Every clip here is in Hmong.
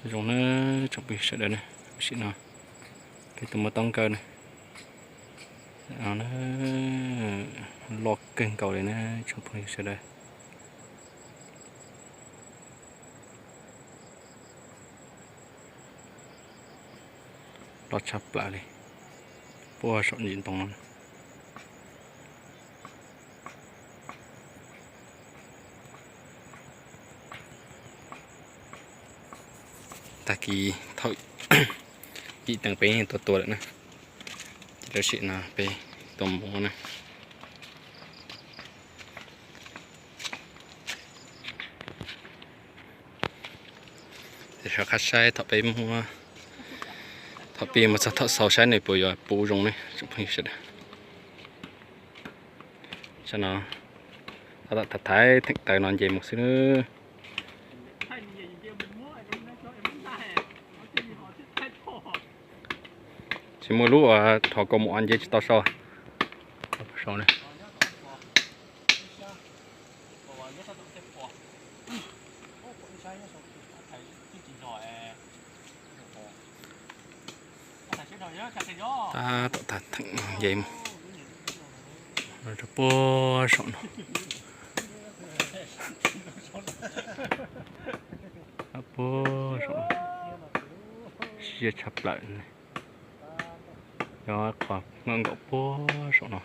Zoo na, tsoom phooj ywg sawv daws na, tam sim no peb tuaj muab taub nkawj na, loj kawg nkaus li na tsoom phooj ywg sawv daws. Loj tshaj plaws li, puag saum ntsis ntoo no. Tag kis thaum yim teev peb tua tua lawm na, ces lub sij hawm no peb tua muab na. Ces rov qab saib thaum peb muab, thaum pib mus txog thaum xaus saib nws puas yuav puv zoo ne tsoom phooj ywg sawv daws. Tsam no tab tom thaiv thaiv theem taws no nce mus xwb na. Tsis muaj lub uas thov kaus mom nce tsis tau sau. Sau na. Tab tom thaiv theem nce mus rau puag saum no. Puag saum no siab tshaj plaws. Yog qhov nkaum nkaum puag saum no.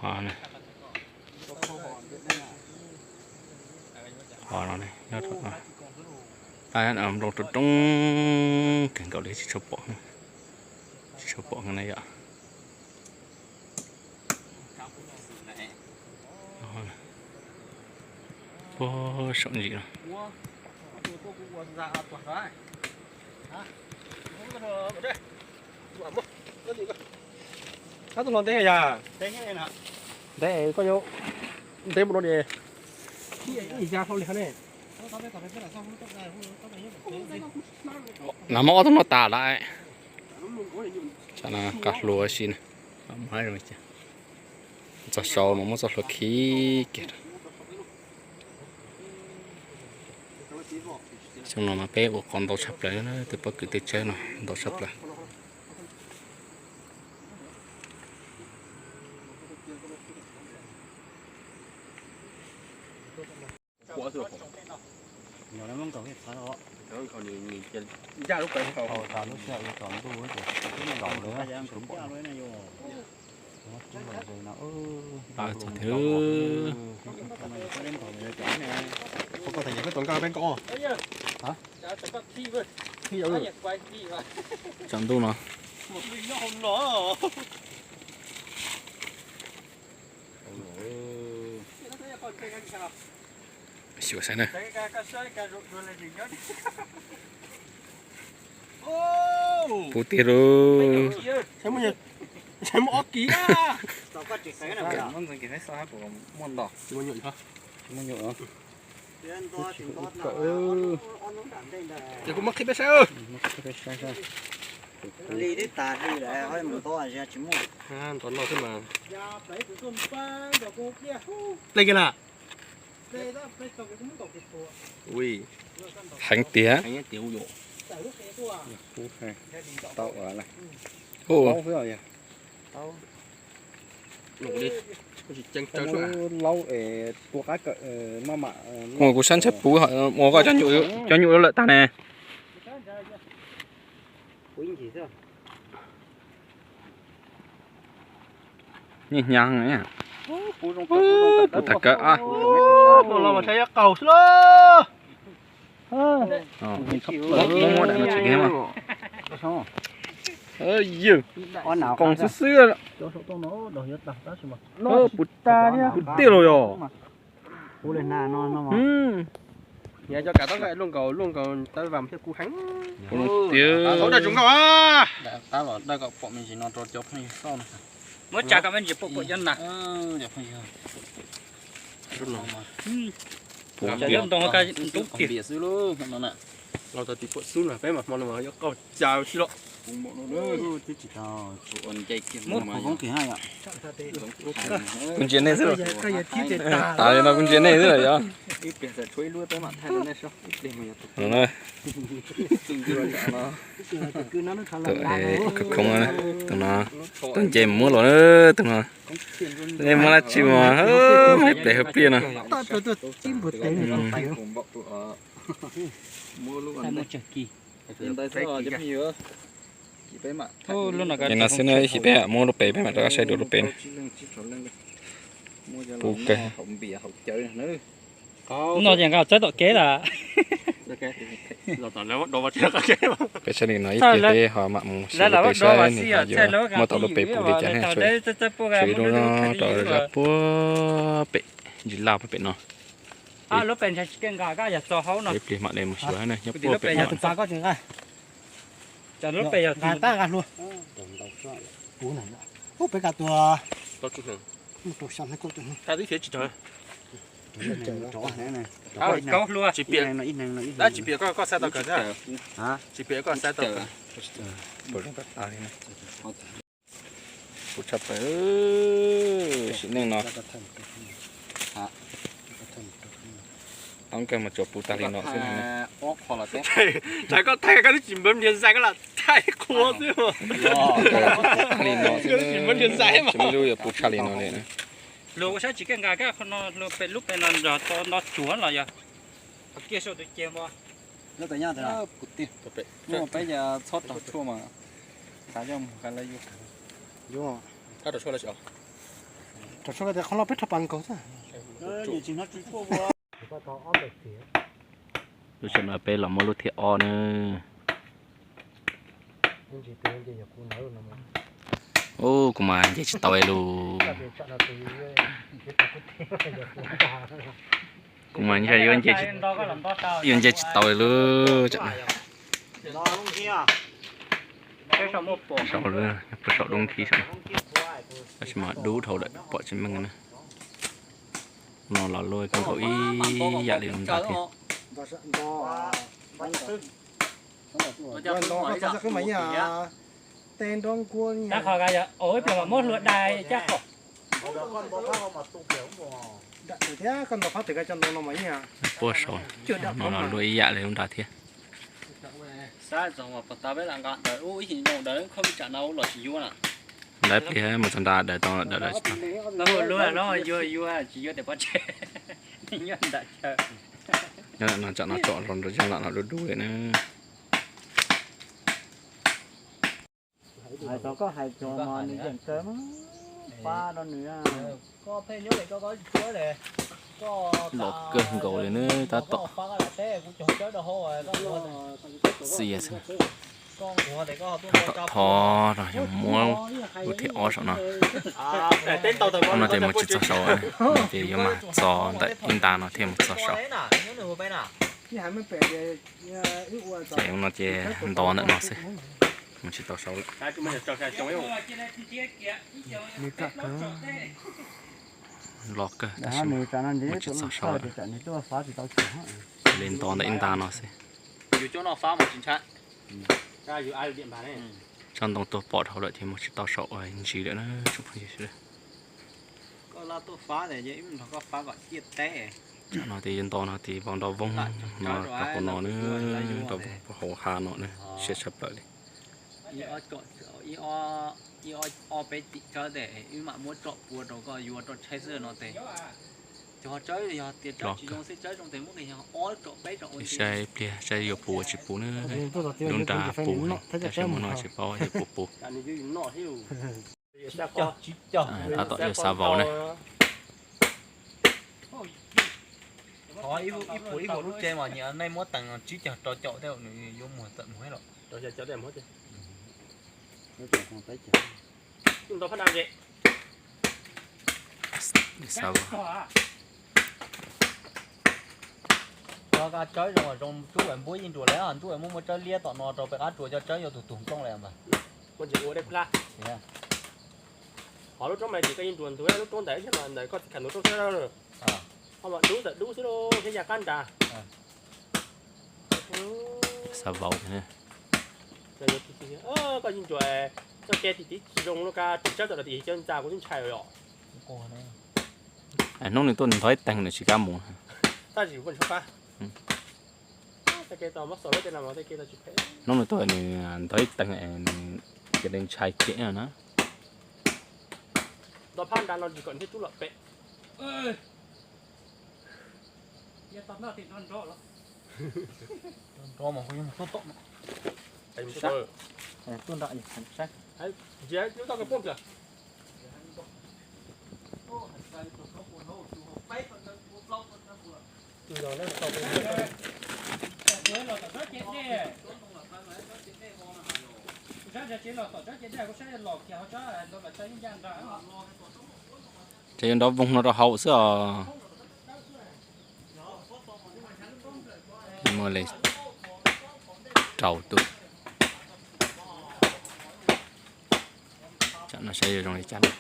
Qhov no, qhov no nyob rau no, nplooj roob roob kawg nkaus li tsis tshua pom, tsis tshua pom na yom. Puag saum ntsis no. Ab, tus hluas ntev yog, ntev koj yuav ntev mus no ne. Nag hmo ob tug no tas lawm. Tsam no qab hlua si na. Txog saud mas muab txoj hlua khib kiag. Xyoo no mas peb ua qos ntau tshaj plaws, tej pob kws tej tsawb no ntau tshaj plaws. Tsaus ntuj no. Xyuas saib na. Puv tiag lauj. Ces kuv muab qhib peb saib. Ntov no xwb mas. Ple kiag na. Heev tiag. Kuv sab ntshai puv ua koj cov nyuj lawm tag ne. Nyiaj hnyav. Puv tag kawg. Muab muab daim no tsis kev mas. Yawg, koos xwb xwb. Puv tiag los yog. Yog cov kav tab luaj nkaus luaj nkaus tab vam thiab kub heev. Tiag. Tab los daj kom pom me ntsis no rau cov phooj ywg saib na. Muab tsa kom me ntsis pom pom cov nas. Cov ntoo ka ntub tiag xwb lauj. Los tau tim pom xub no peb mas hmo no mas yuav qaug cas si los. Kuv ntsia nej xwb. Tas li no kuv ntsia nej xwb lawm yog. Tus khoob, tus no, tus nce muab los na, tus no. Nej muab dab tsi mas, muab ib pliag hauv pliaj no. Ces no xwb na, ib chim peb muab lub pem peb mam rov qab saib dua lub pem na. Pub kawg. No ces nqa txawb tom kev lawm. Peb saib li no ib pliag peb ho mam mus saib lub pem saib nws ho yuav muab tau lub pem puv li cas ne. Tsuas ib lub no rau zaj puag pem ntsis laj puag pem no. Ib pliag mam li mus xyuas na, nyob puag pem no. Tsis piam koj, koj xav tau kawg thiab. Tsis piam koj xav tau kawg. Puv tshaj plaws, sim neej no. Toob kawg mas tsuas puv tag li no xwb. Tsam koj thaij koj twb tsis npawg nrhiav zais koj lam thaij qhua xwb. Tsis muaj lub yuav puv tshaj li no li. Luag ua saib tsis keej nqa kab qhov no, luag pem lub pem no nrog tau nto tsuav los yog qhov kiag saum tus ceg npo. Peb txhob rau tshuaj mas xav coj mus qa la yuav. Rau tshuaj tias qhov no peb rho pas nkaus xwb. Lub sij hawm no peb los muab lub thib ob na. Ub, kuv mas nce tsis tau li lus. Kuv mas ntshe yuav nce, yuav nce tsis tau li lub. Saum, saum dub nkhib saum, tab sis mas dub dhau lawm pom tsis meej na. No los luaj kawg nkaus ib yam li lub nrad thiab. Puag saud, no los luaj ib yam li lub nrad thiab. Lawv pliag mus txog nrad daws tau daws lawm tsis tau. Nyob no tsam no tsom los rau zoo lam no dub dub li na. Hais txog koj hais txog mas nws yeem kawg, pab rau nws. Los kawg nkaus li na, tab tom txias xwb. Tab tom thov no yog muab lub thib ob saum no. Ub no ces mus tsis txog saud, ces yuav mas txog ntawm ib nta no thiaj mus txog saud. Ces ub no ces nto ntawm no xwb, mus tsis tau saud lawm. Los kawg tab sis mus tsis txog saud lawm. Li nto ntawm ib nta no xwb. Tsob ntoo tuag pom dhau lawm ces mus tsis tau saum ntsis lawm na tsoom phooj ywg sawv daws. Tam no ces yuav nto no ces vau nrov voog no rau hauv no na, nrov voog rau hauv hav no na, siab tshaj plaws li. Ib ob peb tim tsawb tes wb mam muab tsom pua rau koj yuav rau tshaib xwb no tes. Cov tsawb yog tias tsawb tsis zoo xwb, tsawb zoo tes muab yog ob tsom peb tsom ua ntej. Saib pliag saib yuav puv tsis puv na. Lub nrad puv tab sis hmo no tsis paub yuav puv puv. Tab tom yuav xav vauv na. Ib puas ib puas lub tsev mas nyias nej muab tees tsib caug rau caum tej nws yuav muag tawm mus los. Cov tsawb zoo zoo ntub es npuab yeej nruas li, ntub es muab muab tsawb liab tom no rau pem qab tsuas cov tsawb yuav tus tug nplooj li mas. Qhov lub roob mas ces koj yeej nruas ntug, lub roob ntawd ib yam ntawd koj txiv kha ntug roob xwb. Ho mas dub ntawm dub xwb lauj thiab ya qab nrad. Xav vauv thiab. Koj yeej ntsuas txoj kev tim tib tsis zoo lub kab ris tsawb tom no tim cov ntxa kuv twb ntshai os. Hnub nws tuaj ntov ib teeg nws tsis kam mus. Hnub nws tuaj nws ntov ib teeg nws cia li ntshai ceev na. Nto phab nrad no tsis kom neb tub los pem. Ces yuav nrov voog no rau hauv xwb os. Muaj li rau tus, tsam no saib yuav zoo li cas.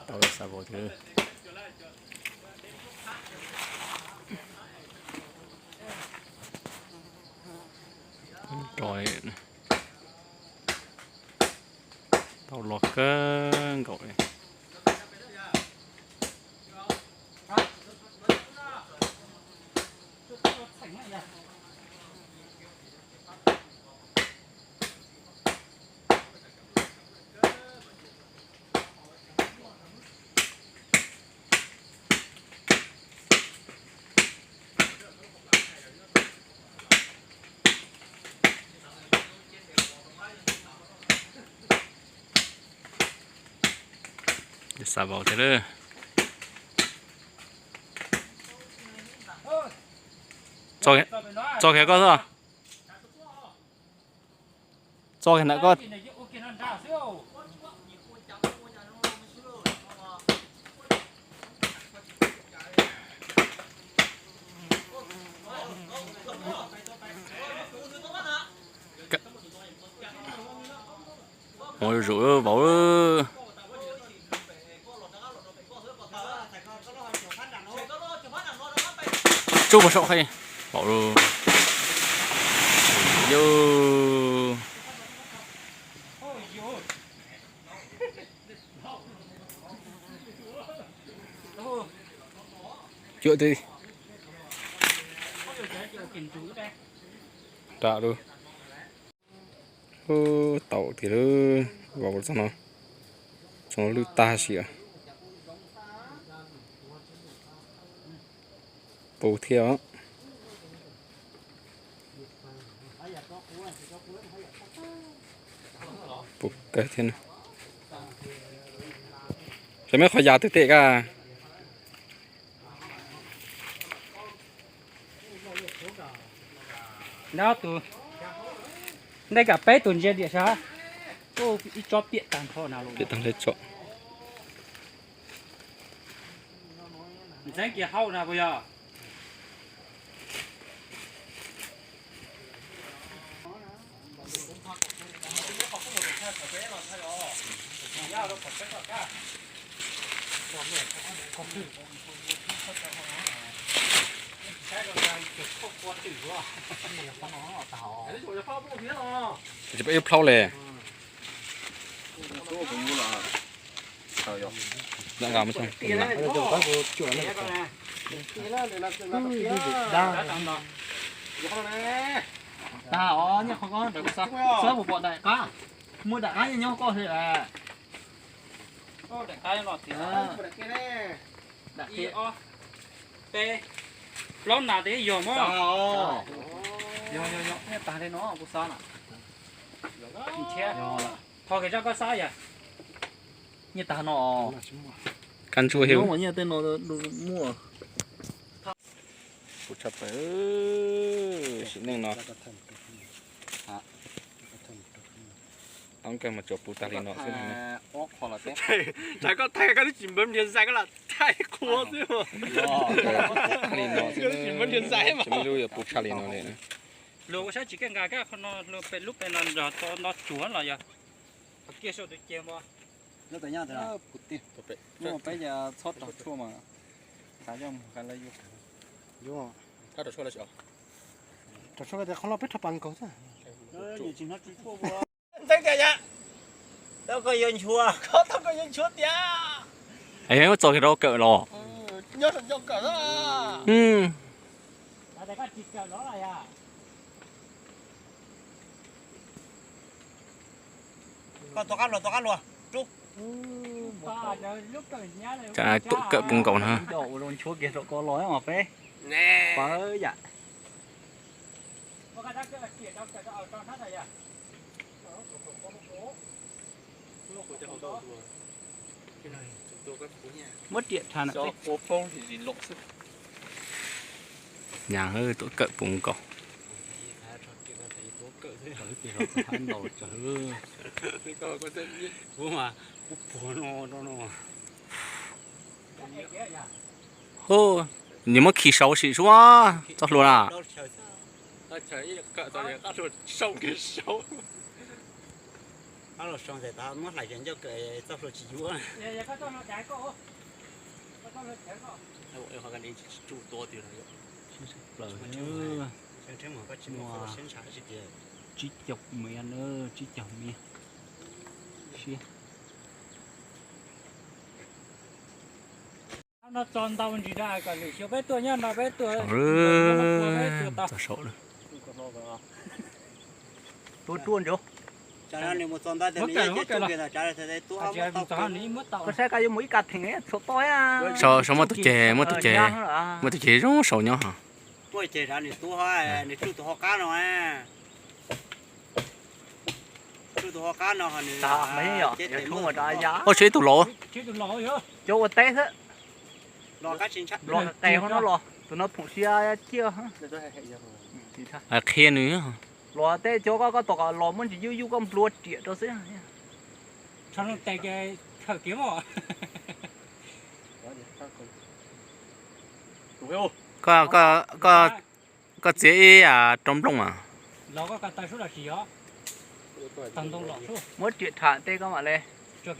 Tau los xav vau thiab. Rau, tau los kawg nkaus li. Xav vau thiab lawm. Txo kiag koj xwb. Txo kiag ntawm koj. Ua zuj zus vauv. Tsuj puag saum qhov vauv. Yus. Cuam twg. Ram lub. Tau tiag lawm, vauv txog no, txog no lwj tag si os. Puv thiab os. Puv kawg thiab na. Ces meb qhov yas twg tes kaj? Ntawd tus, ntej kam peb tus ntsia diam sab. Ib tsob piam tag nrho na. Piam tag nrho tsob. Ntxeev kiag hauj na puas yog? Tsis pab ib plaub li. Tag os, nyiaj qhov ko ntawd xab mus pom daim qab. Muaj daim qab nyob nyob koj li lawm. Daim qab nyob no tiag. Ib, ob, peb, plaub nas tes yog mog. Yog, yog, yog, nyiaj tag li no kuv xav na. Thov kev zaj koj xav yog nyiaj tag no. Kab ntsuab heev. Nyiaj tej no muaj. Puv tshaj plaws, sim neej no. Toob kawg mas tsuas puv tag li no xwb. Tsam koj thaij koj twb tsis npawv nrhiav zais koj lam thaij qhua xwb. Tag li no xwb, tsis muaj lub yuav puv tshaj li no li. Luag ua saib tsis kiaj nkas kiag qhov no, luag pem lub pem no nrog tau nto tsuav los yog. Qhov kiag sau tus ceg npo. Nyob tau nyob tau. Peb ces txhob rog tshuaj mas xav coj mus qhov lawv yuav. Rog tshuaj tias qhov no peb rho pas nkaus xwb. Ntxeeb tias yam, tau koj yuav nchuav, koj tau koj yuav nchuav tiag. Es muab txo kiag rau kawm los. Nyob saum ncauj kawm. Koj tua qab luag, tua qab luag. Tuam kawm puv nkaus na. Ua zoo nchuav kiag rau koj los mas peb. Pawv yam. Muab riam rha na. Nyas, tuam kawm puv nkaus. Hu, nws muab khi saud sim suab txoj hlua na. Qab los sau ntawm tav muab hlais ces ncauj kawm txoj hlua tsis yuav. Tsib caug miv na, tsib caug miv. Siab. No txog ntau ntsis na, kom lwm xyoo peb tuaj nyob no peb tuaj. Txog saud lawm. Tua ruaj ntsov. Koj saib koj yuav mus ib ka theem txhua toj. Saud muaj tus ceg, muaj tus ceg, muaj tus ceg zoo saud nyob. Muaj ceg saud nws tub, nws tsuj tus hauv qab no. Tsuj tus hauv qab no ho nws. Ua tsheb ib tug laus. Cov ua teb xwb. Los qes hauv no los, tus no phoom sia ciaj. Qhia nws. Los tej cov koj, koj tom los muab ntsis yuj yuj koj nplua riam rau xwb. Koj, koj txiav ib rau nplooj mas. Muab riam tham tej koj mam le. Tsis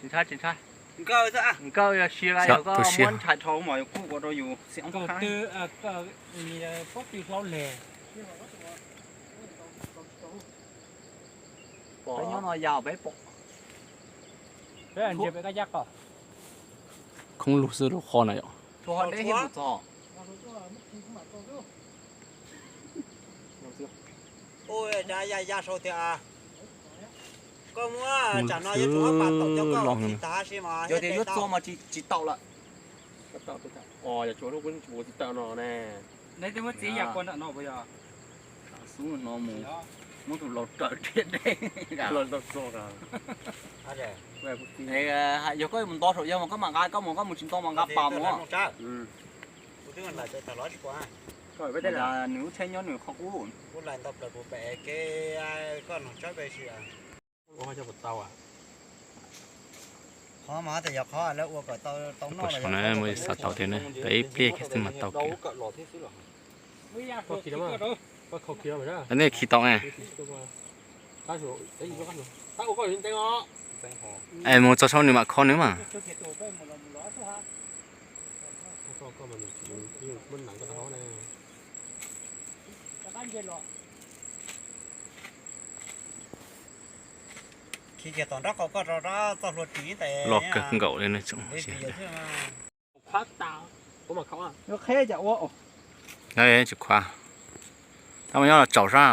ntshai, tsis ntshai. Nkawj yog sia yog koj muab ntshai dhau mas kuj ua rau yus xi. Peb nyob no yau peb pom. Khoob lug xwb lub qhov na yom. Tsuas ho deb thiab mus txog. Ya ya sau tias koj muab tsam no yuav tsum muab pas taum cov koj los tsis tav si mas yog tias yuav txog mas tsis taum lawm. Yog tsuas lub kuv tsis taum no ne. Neb twb muab txiv ya kua nram no puas yog? Xub no mus muab tus laus raws thiab deb. Yog koj mus nto saum yog mas koj mam nqa, koj mus, koj mus tsis nto mas nqa pas mus. Nws lub tsheb nyob nws qhov qub. Qhov mas yog qhov lawv ua kom tau noj los yog xav tau thiab na, tau ib pliag kiag xwb mas tau kiag. Nej khi tau ne. Es mus txog saum nws mam kho nws mas. Khi kiag tom nraub qaum koj rau txoj hlua ris tes. Los kawg nkaus li no tsoom. Qhab tas, kuv mam khaum. Yuav qheb cas ua. Tsis qhuav. Tab mas nyob los tsaus sab.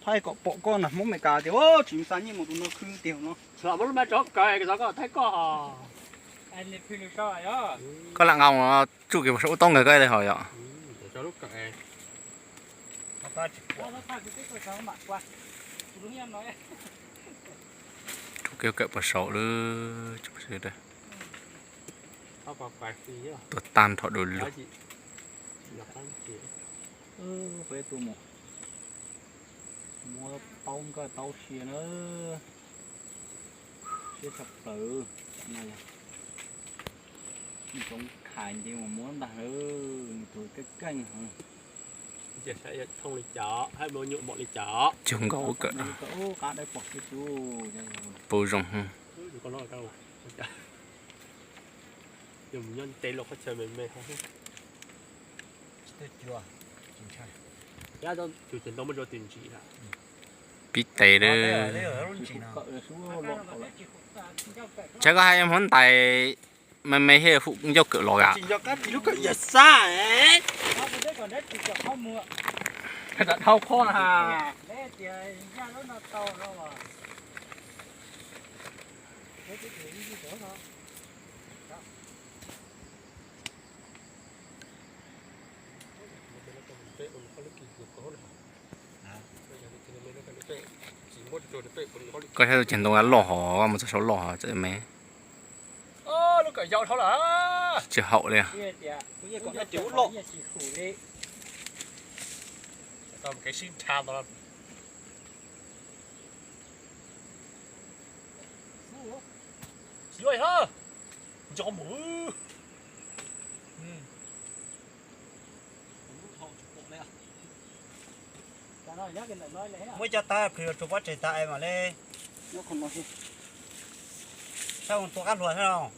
Thaij kom pom koj na, Hmoob Meskas tias tsis xa nyiaj mus tus no khwv tiag no. Txhua muab lub mab rov kaw es txog koj thaij koj. Koj lam nqa mus tsuj kiag puas saum ub taub nkawg koj li hos yom. Tsuj kiag kawm puas saum lawm. Tuaj tag nrho du lug. Peb tuaj mus muab taub nkawj taub sia na. Siab tshaj plaws no yog. Tsoov khais nce mus muab ntag, nws tus keej keej heev. Thooj li cas, hab nyuam mom li cas. Cug nkaus kawm. Qab dawb pom xwb xwb. Pau zoo. Yog mus nyob ntev los qhov chaw me me. Tus ceg ntoo muab rau tus ntsis. Pib tes lawm. Tsam koj hais muab ntais me me thiab hu ncauj kawm los as. Dhau qhov na. Koj saib tus ceg ntoo loj hos, mus txog saud loj hos txawm me. Tsis haum li. Nco mus. Muab cov tag plhws rau pob tseg tag es mam li. Saib mus tua qab hluas thiab no.